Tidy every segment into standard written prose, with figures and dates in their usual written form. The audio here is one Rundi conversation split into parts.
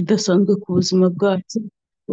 kidasanzwe ku buzima bwacu.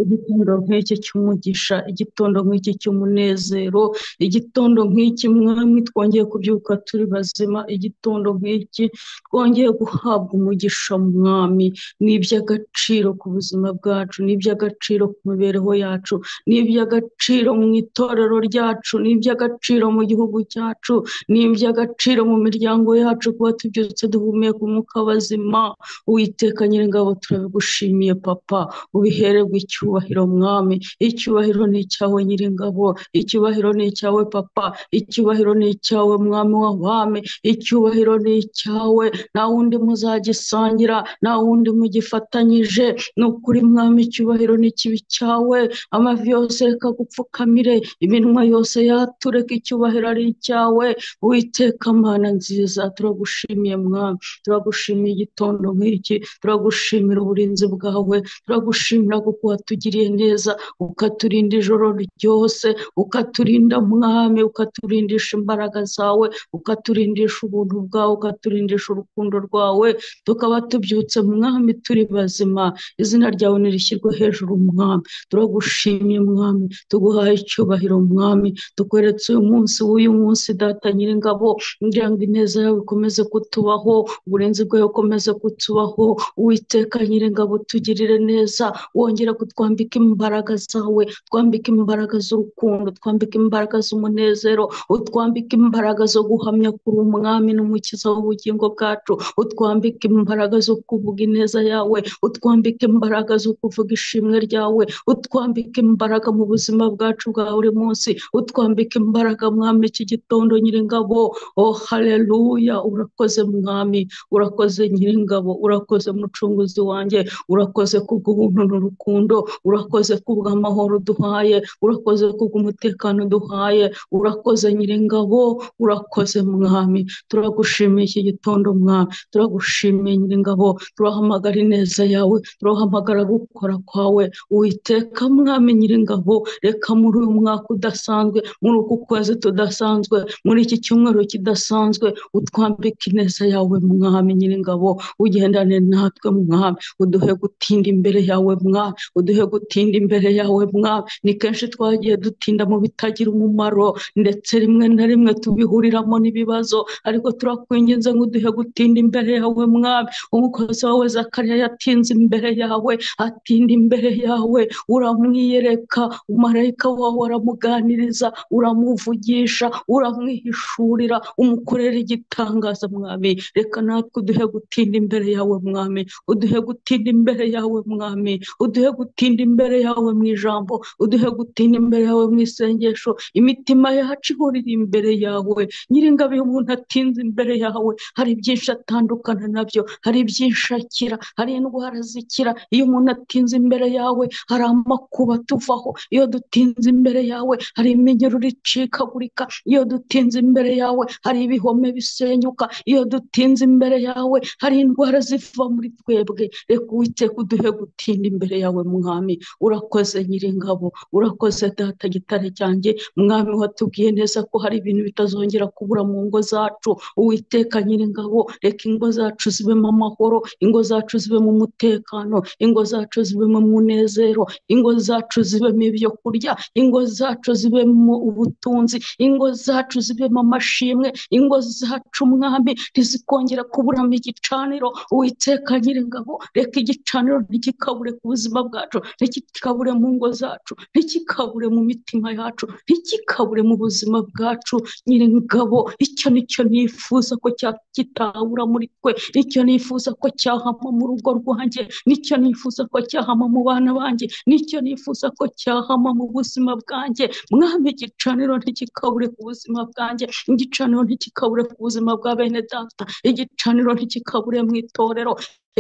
Igitondo nk'iki cy'umugisha, igitondo nk'iki cy'umunezero, igitondo nk'iki mwami twongeye kubyuka turi bazima, igitondo nk'iki twongeye guhabwa umugisha mwami, ni iby'agaciro ku buzima bwacu, ni iby'agaciro ku mibereho yacu, ni iby'agaciro mu itorero ryacu, ni iby'agaciro mu gihugu cyacu, ni iby'agaciro mu miryango yacu kuba tubyutse duhumeka umwuka w'abazima. Uwiteka Nyiringabo turabigushimiye papa, ubihererwe icyubahiro mwami, icyubahiro ni icyawe Nyiringabo, icyubahiro ni icyawe papa, icyubahiro ni icyawe mwami w'abami, icyubahiro ni icyawe, nta wundi muzagisangira, nta wundi mugifatanyije. Ni ukuri mwami icyubahiro ni kibi cyawe, amavi yose reka gupfukamire, iminwa yose yatureka icyubahiro ari icyawe. Uwiteka Mana nziza turagushimiye mwami, turagushimiye igitondo nk'iki, turagushimira uburinzi bwawe, turagushimira kuko watugiriye neza, ukaturinda ijoro ryose, ukaturinda mwami, ukaturindisha imbaraga zawe, ukaturindisha ubuntu bwawe, ukaturindisha urukundo rwawe, tukaba tubyutse mwami turi bazima. Izina ryawe nirishyirwe hejuru mwami, turagushimye mwami, tuguhaye icyubahiro mwami, tukweretse uyu munsi w'uyu munsi data Nyiringabo, ngira ngo ineza yawe ikomeze kutubaho, uburinzi bwawe bukomeze kutubaho. Uwiteka Nyiringabo tugirire neza, wongere kutwambika imbaraga zawe, twambike imbaraga z'urukundo, twambike imbaraga z'umunezero, utwambike imbaraga zo guhamya kuri umwami n'umukiza w'ubugingo bwacu, utwambike imbaraga zo kuvuga ineza yawe, utwambike imbaraga zo kuvuga ishimwe ryawe, utwambike imbaraga mu buzima bwacu bwa buri munsi, utwambike imbaraga mwami iki gitondo Nyiringabo. Oh haleluya, urakoze mwami, urakoze Nyiringabo, urakoze mucunguzi wanjye, urakoze kubw'ubuntu n'urukundo, urakoze kubw'amahoro duhaye, urakoze kubw'umutekano duhaye, urakoze Nyiringabo, urakoze mwami. Turagushimiye iki gitondo mwami, turagushimiye Nyiringabo, turahamagara ineza yawe, turahamagara gukora kwawe. Uwiteka mwami Nyiringabo, reka muri uyu mwaka udasanzwe, muri uku kwezi tudasanzwe, muri iki cyumweru kidasanzwe, utwambike ineza yawe mwami Nyiringabo, ugendane natwe mwami, uduhe gutinda imbere yawe mwami, uduhe gutinda imbere yawe mwami. Ni kenshi twagiye dutinda mu bitagira umumaro, ndetse rimwe na rimwe tubihuriramo n'ibibazo, ariko turakwinginze ngo uduhe gutinda imbere yawe mwami. Umukozi wawe Zakariya yatinze imbere yawe, atinda imbere yawe, uramwiyereka, marayika wawe aramuganiriza, uramuvugisha, uramwihishurira, umukorera igitangaza mwami. Reka natwe uduhe gutinda imbere yawe mwami, uduhe gutinda imbere yawe mwami, uduhe gutinda imbere yawe mu ijambo, uduhe gutinda imbere yawe mu isengesho, imitima yacu ihorera imbere yawe. Nyiringabo iyo umuntu atinze imbere yawe, hari byinshi atandukana nabyo, hari byinshi akira, hari indwara zikira. Iyo umuntu atinze imbere yawe, hari amakuba tuvaho. Iyo dutinze imbere yawe, hari iminyururu icikagurika. Iyo dutinze imbere yawe, hari ibihome bisenyuka. Iyo dutinze imbere yawe, hari indwara ziva muri twebwe. Reka Uwiteka uduhe gutinda imbere yawe mwami. Urakoze Nyiringabo, urakoze data gitare cyanjye mwami, watubwiye neza ko hari ibintu bitazongera kubura mu ngo zacu. Uwiteka Nyiringabo, reka ingo zacu zibemo amahoro, ingo zacu zibemo umutekano, ingo zacu zibemo umunezero, ingo zacu zibemo ibyo kurya, ingo zacu zibemo ubutunzi, ingo zacu zibemo amashimwe, ingo zacu mwami ntizikongera kuburamo igicaniro. Uwiteka Nyiringabo, reka igicaniro ntikikabure ku buzima bwacu, ntikikabure mu ngo zacu, ntikikabure mu mitima yacu, ntikikabure mu buzima bwacu. Nyiringabo, icyo nicyo nifuza ko kitabura muri twe, icyo nifuza ko cyahama mu rugo rwanjye, nicyo nifuza ko cyahama mu bana banjye, nicyo nifuza ko cyahama mu buzima bwanjye mwami. Igicaniro ntikikabure ku buzima bwanjye, igicaniro ntikikabure ku buzima bwa bene data, igicaniro ntikikabure mu itorero,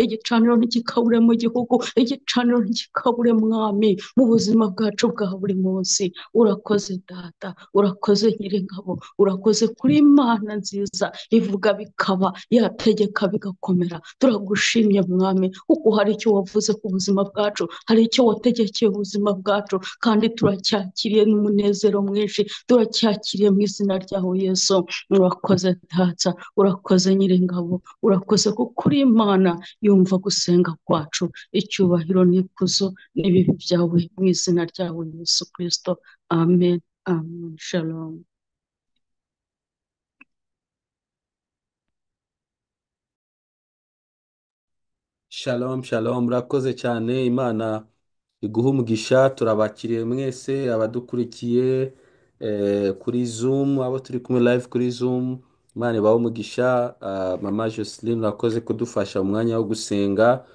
igicaniro ntikikabure mu gihugu, igicaniro ntikikabure mwami mu buzima bwacu bwa buri munsi. Urakoze data, urakoze Nyiringabo, urakoze kuri Imana nziza ivuga bikaba, yategeka bigakomera. Turagushimye mwami, kuko hari icyo wavuze ku buzima bwacu, hari icyo wategekeye ubuzima bwacu, kandi turacyakiriye n'umunezero mwinshi, turacyakiriye mu izina ryawe Yesu. Urakoze data, urakoze Nyiringabo, urakoze kuko uri Imana Yumva gusenga kwacu. Icyubahiro n'ikuzo n'ibibi byawe mu izina ryawe Yesu Kristo. Amen. Amen. Shalom. Shalom, shalom, murakoze cyane. Imana iguhe umugisha. Turabakiriye mwese abadukurikiye kuri Zoom, abo turi kumwe live kuri Zoom. Imana ibahe umugisha. Mama Joseline, urakoze kudufasha mu mwanya wo gusenga.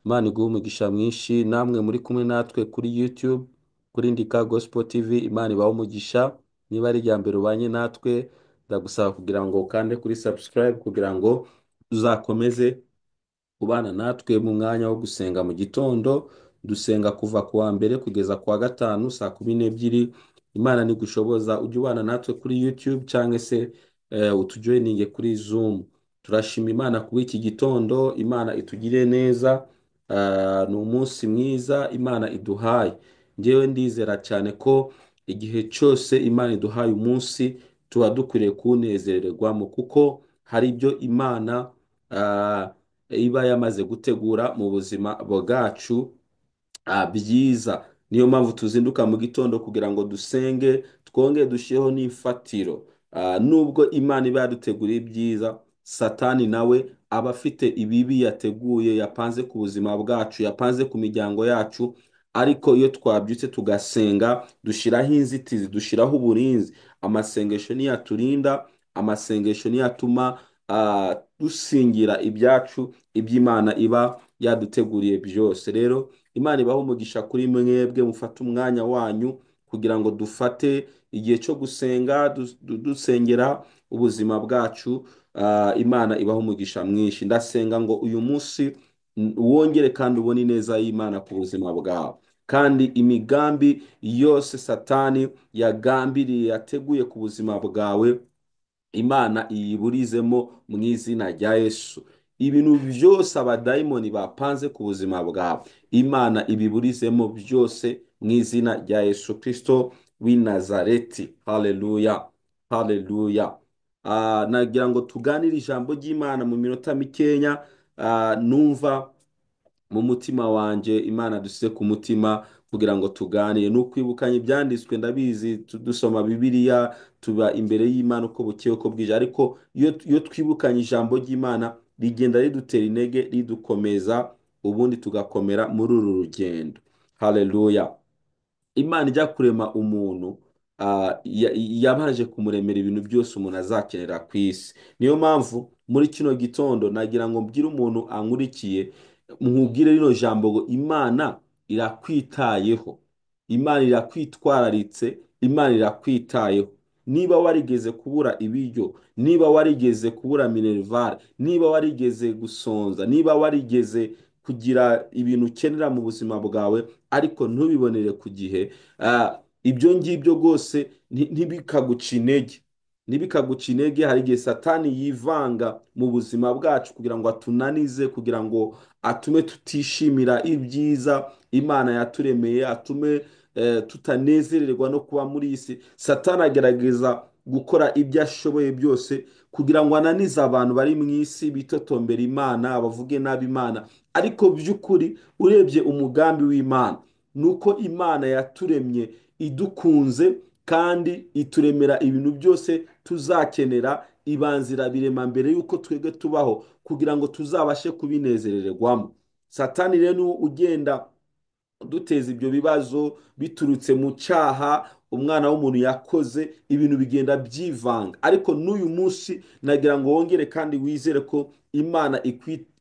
Imana iguhe umugisha mwinshi. Namwe muri kumwe natwe kuri YouTube, kuri Ndika Gospel TV, Imana ibahe umugisha. Niba ari irya mbere ubanye natwe, ndagusaba kugira ngo ukande kuri subscribe kugira ngo uzakomeze kubana natwe mu mwanya wo gusenga mu gitondo. Dusenga kuva ku wa mbere kugeza ku wa gatanu saa 12. Imana nigushoboza ujye ubana natwe kuri YouTube cyangwa se utujoyininge kuri Zoom. Turashima Imana kuba iki gitondo, Imana itugire neza. Ni umunsi mwiza Imana iduhaye. Njyewe ndizera cyane ko igihe cyose Imana iduhaye umunsi tuba dukwiriye kuwunezererwamo, kuko hari ibyo Imana iba yamaze gutegura mu buzima bwacu byiza. Niyo mpamvu tuzinduka mu gitondo kugira ngo dusenge, twongere dushyireho n'imfatiro. Nubwo Imana iba yaduteguriye ibyiza, Satani nawe aba afite ibibi yateguye, yapanze ku buzima bwacu, yapanze ku miryango yacu. Ariko iyo twabyutse tugasenga, dushyiraho inzitizi, dushyiraho uburinzi. Amasengesho niyo aturinda, amasengesho niyo atuma dusingira ibyacu, iby'Imana iba yaduteguriye byose. Rero Imana ibahe umugisha kuri mwebwe, mufate umwanya wanyu kugira ngo dufate igihe cyo gusenga, dusengera ubuzima bwacu. Imana ibahe umugisha mwinshi. Ndasenga ngo uyu munsi wongere kandi ubone ineza y'Imana ku buzima bwawe, kandi imigambi yose Satani yagambiriye, yateguye ku buzima bwawe, Imana iyiburizemo mu izina rya Yesu. Ibintu byose abadayimoni bapanze ku buzima bwawe, Imana ibiburizemo byose mu izina rya Yesu Kristo w'i Nazareti. Haleluya, haleluya. Nagira ngo tuganire ijambo ry'Imana mu minota mikenya. Numva mu mutima wanjye Imana dusize ku mutima kugira ngo tuganire. Ni ukwibukanya ibyanditswe. Ndabizi dusoma Bibiliya, tuba imbere y'Imana uko bukeye uko bwije, ariko iyo twibukanye ijambo ry'Imana rigenda ridutera intege, ridukomeza, ubundi tugakomera muri uru rugendo. Haleluya. Imana ijya kurema umuntu, yabanje kumuremera ibintu byose umuntu azakenera ku isi. Niyo mpamvu muri kino gitondo nagira ngo mbwire umuntu ankurikiye, nkubwire rino jambo ngo Imana irakwitayeho, Imana irakwitwararitse, Imana irakwitayeho. Niba warigeze kubura ibiryo, niba warigeze kubura minerval, niba warigeze gusonza, niba warigeze kugira ibintu ukenera mu buzima bwawe ariko ntubibonere ku gihe, ibyo ngibyo rwose ntibikaguca intege, ntibikaguca intege. Hari igihe Satani yivanga mu buzima bwacu kugira ngo atunanize, kugira ngo atume tutishimira ibyiza Imana yaturemeye, atume tutanezererwa no kuba muri iyi si. Satani agerageza gukora ibyo ashoboye byose kugira ngo ananize abantu bari mu isi, bitotombera Imana, bavuge nabi Imana. Ariko by'ukuri urebye umugambi w'Imana ni uko Imana yaturemye idukunze, kandi ituremera ibintu byose tuzakenera, ibanza irabirema mbere y'uko twebwe tubaho, kugira ngo tuzabashe kubinezererwamo. Satani rero niwe ugenda duteza ibyo bibazo biturutse mu cyaha umwana w'umuntu yakoze, ibintu bigenda byivanga. Ariko n'uyu munsi nagira ngo wongere kandi wizere ko Imana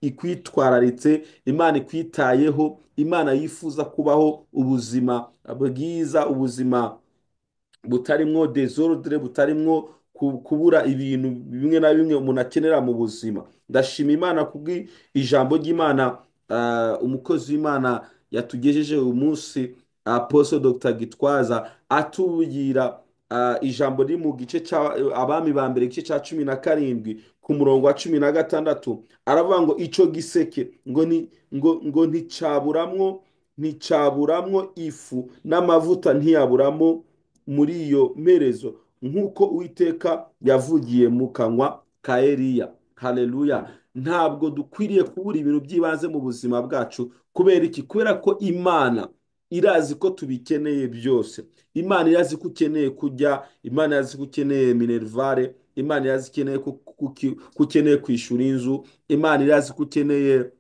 ikwitwararitse, Imana ikwitayeho, Imana yifuza kubaho ubuzima bwiza, ubuzima butarimwo desordre, butarimwo kubura ibintu bimwe na bimwe umuntu akenera mu buzima. Ndashima Imana kubwi ijambo ry'Imana, umukozi w'Imana yatugejeje uyu munsi, Apostle Dr Gitwaza, atubwira ijambo riri mu gice cya Abami ba mbere, igice cya 17 ku murongo wa 16, aravuga ngo ico giseke ngo nticaburamwo ifu n'amavuta ntiyaburamo muri iyo mperezo, nk'uko Uwiteka yavugiye mu kanwa ka Eliya. Haleluya. Ntabwo dukwiriye kubura ibintu by'ibanze mu buzima bwacu. Kubera iki? Kubera ko Imana irazi ko tubikeneye byose. Imana irazi ko ukeneye kurya, Imana irazi ko ukeneye minerivare, Imana irazi ko ukeneye kwishyura inzu, Imana irazi ko ukeneye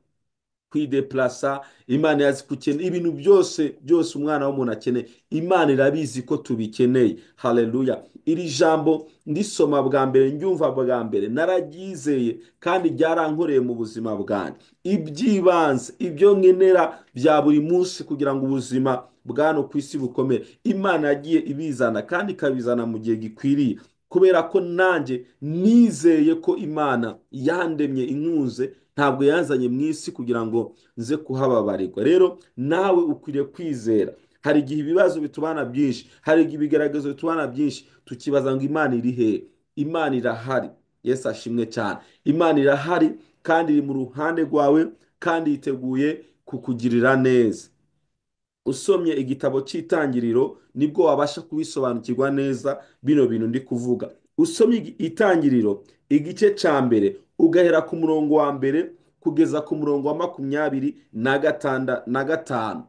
kwideplasa, Imana irazi ko ukeneye ibintu byose byose umwana w'umuntu akeneye. Imana irabizi ko tubikeneye. Haleluya! Iri jambo ndisoma bwa mbere, ndyumva bwa mbere, nararyizeye kandi ryarankoreye mu buzima bwanjye. Iby'ibanze, ibyo nkenera bya buri munsi kugira ngo ubuzima bwa ku isi bukomere, Imana yagiye ibizana kandi ikabizana mu gihe gikwiriye, kubera ko nanjye nizeye ko Imana yandemye inkunze, ntabwo yanzanye mu isi kugira ngo nze kuhababarirwa. Rero nawe ukwiriye kwizera. Hari igihe ibibazo bitubana byinshi, hari igihe ibigaragazo bitubana byinshi, tukibaza ngo Imana iri hehe? Imana irahari. Yesu ashimwe cyane. Imana irahari kandi iri mu ruhande rwawe kandi yiteguye kukugirira neza. Usomye igitabo cy'Itangiriro nibwo wabasha kubisobanukirwa neza bino bintu ndi kuvuga. Usomye Itangiriro igice cya mbere, ugahera ku murongo wa mbere kugeza ku murongo wa 25.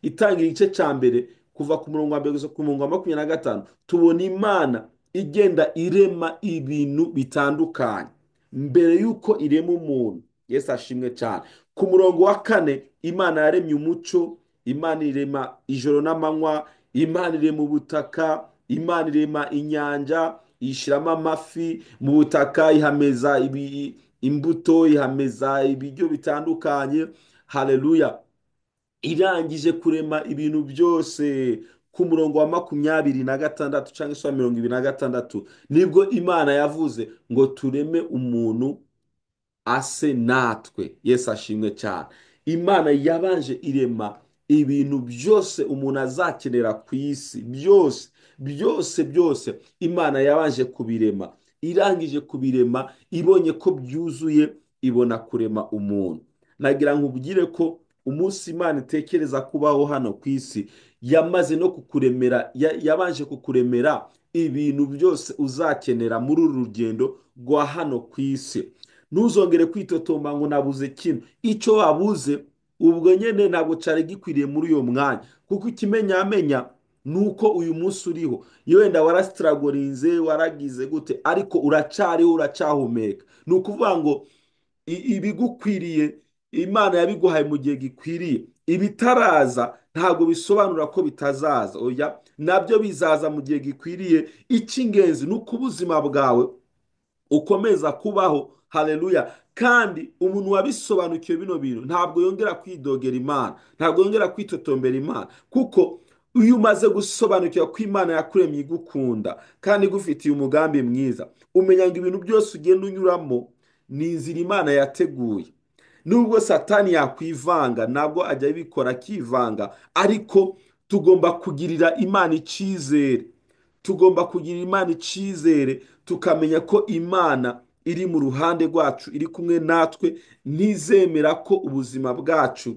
Itangiriro igice cya mbere kuva ku murongo wa mbere kugeza ku murongo wa 25, tubona Imana igenda irema ibintu bitandukanye mbere y'uko irema umuntu. Yesu ashimwe cyane. Ku murongo wa 4, Imana yaremye umucyo, Imana irema ijoro n'amanywa, Imana irema ubutaka, Imana irema inyanja, ishyiramo amafi mu butaka, ihameza imbuto, ihameza ibiryo bitandukanye. Haleluya! Irangije kurema ibintu byose, ku murongo wa 26 cyangwa se wa 26, nibwo Imana yavuze ngo tureme umuntu ase natwe. Yesu ashimwe cyane. Imana yabanje irema ibintu byose umuntu azakenera ku isi, byose byose byose Imana yabanje kubirema. Irangije kubirema, ibonye ko byuzuye, ibona kurema umuntu. Nagira nkubwire ko umunsi Imana itekereza kubaho hano ku isi, yamaze no kukuremera, yabanje kukuremera ibintu byose uzakenera muri uru rugendo rwa hano ku isi. Ntuzongere kwitotomba ngo nabuze kino. Icyo wabuze ubwo nyine ntabwo cyari gikwiriye muri uyo mwanya, kuko ikimenyamenya ni uko uyu munsi uriho. Wenda warasitaragorinze, waragize gute, ariko uracyariho, uracyahumeka. Ni ukuvuga ngo ibigukwiriye Imana yabiguhaye mu gihe gikwiriye. Ibitaraza ntabwo bisobanura ko bitazaza, oya, nabyo bizaza mu gihe gikwiriye. Icy'ingenzi ni uko ubuzima bwawe ukomeza kubaho. Haleluya! Kandi umuntu wabisobanukiwe bino bintu ntabwo yongera kwidogera Imana, ntabwo yongera kwitotombera Imana, kuko iyo umaze gusobanukirwa ko Imana yakuremye igukunda kandi igufitiye umugambi mwiza, umenya ngo ibintu byose ugenda unyuramo ni inzira Imana yateguye. Nubwo Satani yakwivanga, ntabwo ajya abikora akivanga, ariko tugomba kugirira Imana icyizere. Tugomba kugirira Imana icyizere, tukamenya ko Imana iri mu ruhande rwacu, iri kumwe natwe, ntizemera ko ubuzima bwacu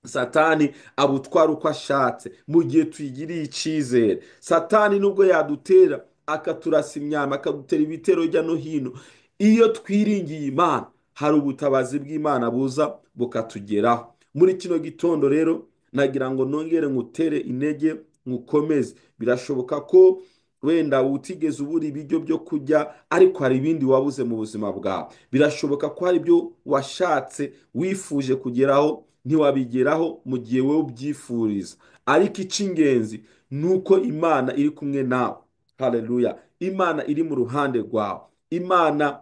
Satani abutwara uko ashatse mu gihe tuyigiriye icyizere. Satani nubwo yadutera akaturasa imyama, akadutera ibitero hirya no hino, iyo twiringiye Imana hari ubutabazi bw'Imana buza bukatugeraho. Muri kino gitondo rero nagira ngo nongere nkutere intege, nkukomeze. Birashoboka ko wenda utigeze ubura ibiryo byo kurya, ariko hari ibindi wabuze mu buzima bwawe. Birashoboka ko hari ibyo washatse wifuje kugeraho ntiwabigeraho mu gihe wowe ubyifuriza, ariko icy'ingenzi ni uko Imana iri kumwe nawe. Haleluya! Imana iri mu ruhande rwawe, Imana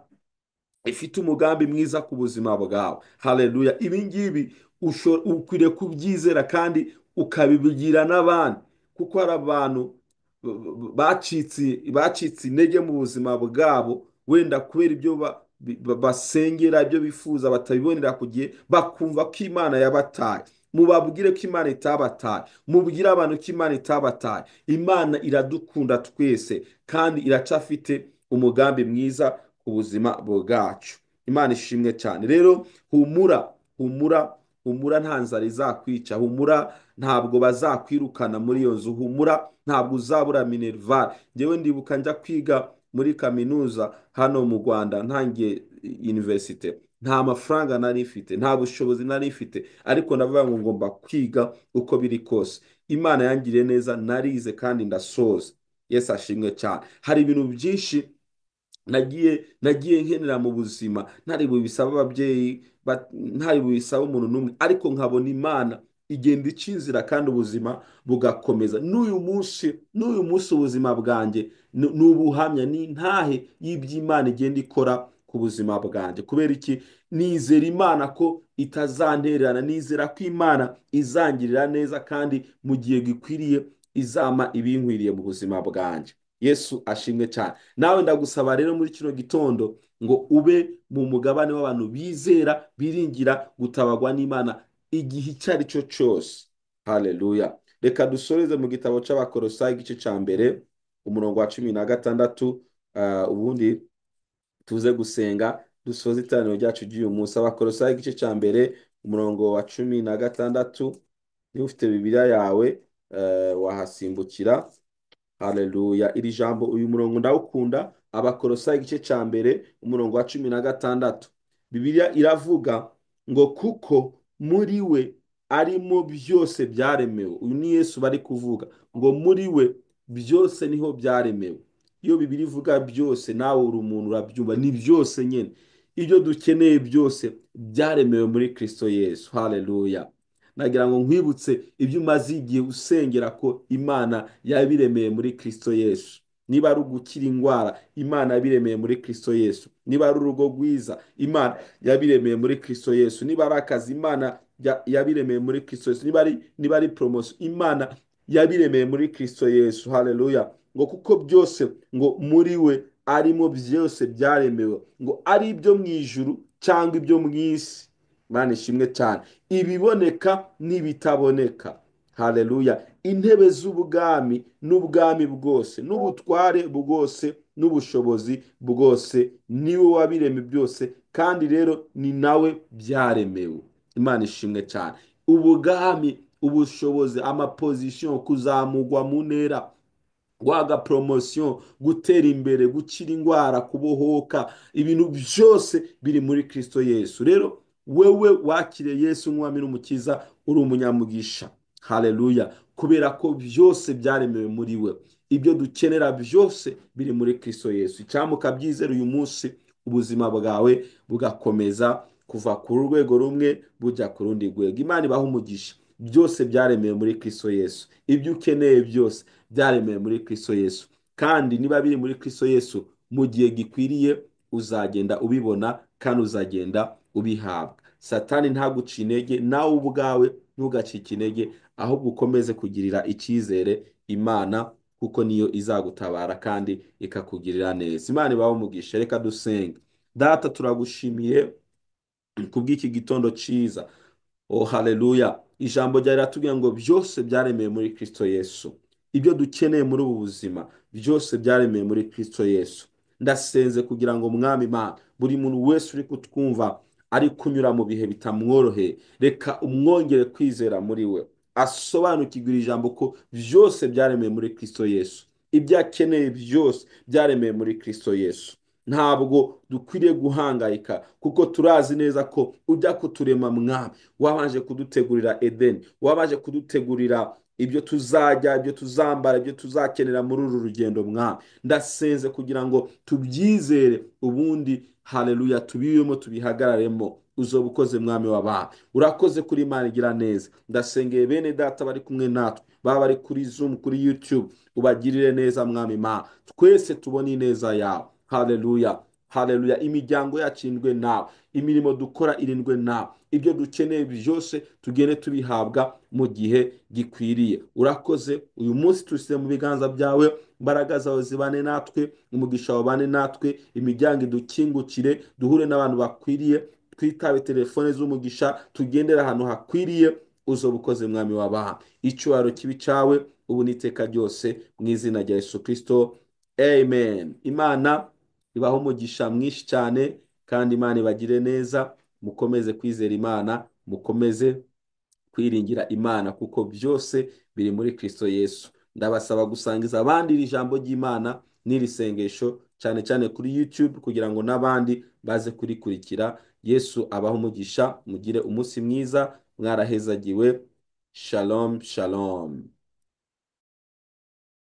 ifite umugambi mwiza ku buzima bwawe. Haleluya! Ibi ngibi ukwiriye kubyizera kandi ukabibwira n'abandi, kuko hari abantu bacitse intege mu buzima bwabo, wenda kubera ibyo basengera, ibyo bifuza batabibonera ku gihe, bakumva ko Imana yabataye. Mubabwire ko Imana itabataye, mubwire abantu ko Imana itabataye. Imana iradukunda twese kandi iracyafite umugambi mwiza ku buzima bwacu. Imana ishimwe cyane. Rero humura, humura, humura, nta nzara izakwica. Humura, ntabwo bazakwirukana muri iyo nzu. Humura, ntabwo uzabura minerval. Njyewe ndibuka njya kwiga muri kaminuza hano mu Rwanda, ntangiye universite. Nta mafaranga nari mfite, nta bushobozi nari mfite, ariko ndavuga ngo ngomba kwiga uko biri kose. Imana yangiriye neza, narize kandi ndasoza. Yesu ashimwe cyane. Hari ibintu byinshi nagiye nkenera mu buzima, ntari bubisaba ababyeyi, ntari bubisaba umuntu n'umwe, ariko nkabona Imana igenda ica inzira kandi ubuzima bugakomeza. N'uyu munsi ubuzima bwanjye ni ubuhamya, ni intahe y'iby'Imana igenda ikora ku buzima bwanjye. Kubera iki? Nizera Imana ko itazantererana, nizera ko Imana izangirira neza kandi mu gihe gikwiriye izama ibinkwiriye mu buzima bwanjye. Yesu ashimwe cyane. Nawe ndagusaba rero muri kino gitondo ngo ube mu mugabane w'abantu bizera, biringira gutabagwa n'Imana igihe icyo ari cyo cyose. Haleluya. Reka dusoreze mu gitabo cy'Abakolosayi igice cya mbere umurongo wa 16, ubundi tuze gusenga dusoze iteraniro ryacu ry'uyu munsi. Abakolosayi igice cya mbere umurongo wa 16, niba ufite Bibiliya yawe wahasimbukira. Haleluya. Iri jambo, uyu murongo ndawukunda. Abakolosayi igice cya mbere umurongo wa 16, Bibiliya iravuga ngo kuko muri we arimo byose byaremewe. Uyu ni Yesu bari kuvuga ngo muri we byose niho byaremewe. Iyo Bibiliya ivuga byose, nawe uri umuntu urabyumva, ni byose nyine. Ibyo dukeneye byose byaremewe muri Kristo Yesu. Haleluya. Nagira ngo nkwibutse ibyo umaze igihe usengera ko Imana yabiremeye muri Kristo Yesu. Niba ari ugukira indwara, Imana yabiremeye muri Kristo Yesu. Niba ari urugo rwiza, Imana yabiremeye muri Kristo Yesu. Niba ari akazi, Imana yabiremeye muri Kristo Yesu. Niba ari promotion, Imana yabiremeye muri Kristo Yesu. Haleluya. Ngo kuko byose ngo muri we arimo byose byaremewe, ngo ari ibyo mu ijuru cyangwa ibyo mu isi. Imana ishimwe cyane. Ibiboneka n'ibitaboneka. Haleluya. Intebe z'ubwami n'ubwami bwose n'ubutware bwose n'ubushobozi bwose, niwe wabiremye byose, kandi rero ni nawe byaremewe. Imana ishimwe cyane. Ubwami, ubushobozi, amapozisiyo, kuzamugwa mu ntera, guhabwa promotion, gutera imbere, gukira indwara, kubohoka, ibintu byose biri muri Kristo Yesu. Rero wewe wakiriye Yesu nk'umwami n'umukiza, uri umunyamugisha. Haleluya. Kubera ko byose byaremewe muri we, ibyo dukenera byose biri muri Kristo Yesu. Icyamuka byizera uyu munsi, ubuzima bwawe bugakomeza kuva ku rwego rumwe bujya ku rundi rwego. Imana ibaha umugisha. Byose byaremewe muri Kristo Yesu. Ibyo ukeneye byose byaremewe muri Kristo Yesu. Kandi niba biri muri Kristo Yesu, mu gihe gikwiriye uzagenda ubibona kandi uzagenda ubihabwa. Satani ntaguce intege, nawe ubwawe ntugacike intege, ahubwo ukomeze kugirira icyizere Imana, kuko niyo izagutabara kandi ikakugirira neza. Imana ibahe umugisha. Reka dusenge. Data, turagushimiye kubw'iki gitondo cyiza. Oh, haleluya. Ijambo ryawe riratubwira ngo byose byaremewe muri Kristo Yesu. Ibyo dukeneye muri ubu buzima byose byaremewe muri Kristo Yesu. Ndasenze kugira ngo Mwami Imana, buri muntu wese uri kutwumva ari kunyura mu bihe bitamworoheye, reka umwongere kwizera muri we, asobanukirwe ijambo ko byose byaremewe muri Kristo Yesu. Ibyo akeneye byose byaremewe muri Kristo Yesu. Ntabwo dukwiriye guhangayika, kuko turazi neza ko ujya kuturema Mwami wabanje kudutegurira Edeni, wabanje kudutegurira ibyo tuzajya, ibyo tuzambara, ibyo tuzakenera muri uru rugendo Mwami. Ndasenze kugira ngo tubyizere, ubundi haleluya tubibemo, tubihagararemo. Uzoba ukoze Mwami w'abantu. Urakoze kuri Imana igira neza. Ndasengeye bene data bari kumwe natwe, baba bari kuri Zoom, kuri YouTube, ubagirire neza Mwami Imana. Twese tubone ineza yawe. Haleluya. Haleluya. Imiryango yacu irindwe nawe, imirimo dukora irindwe nawe, ibyo dukeneye byose tugende tubihabwa mu gihe gikwiriye. Urakoze. Uyu munsi tusize mu biganza byawe, imbaraga zawe zibane natwe, umugisha wabane natwe, imiryango idukingukire, duhure n'abantu bakwiriye, twitabe telefone z'umugisha, tugendere ahantu hakwiriye. Uzoba ukoze Mwami w'abantu. Icyubahiro kibi cyawe ubu n'iteka ryose, mu izina rya Yesu Kristo, amen. Imana ibahe umugisha mwinshi cyane, kandi Imana ibagire neza. Mukomeze kwizera Imana, mukomeze kwiringira Imana, kuko byose biri muri Kristo Yesu. Ndabasaba gusangiza abandi iri jambo ry'Imana n'iri sengesho, cyane cyane kuri YouTube, kugira ngo n'abandi baze kurikurikira. Yesu abahe umugisha, mugire umunsi mwiza, mwarahezagiwe. Shalom, shalom.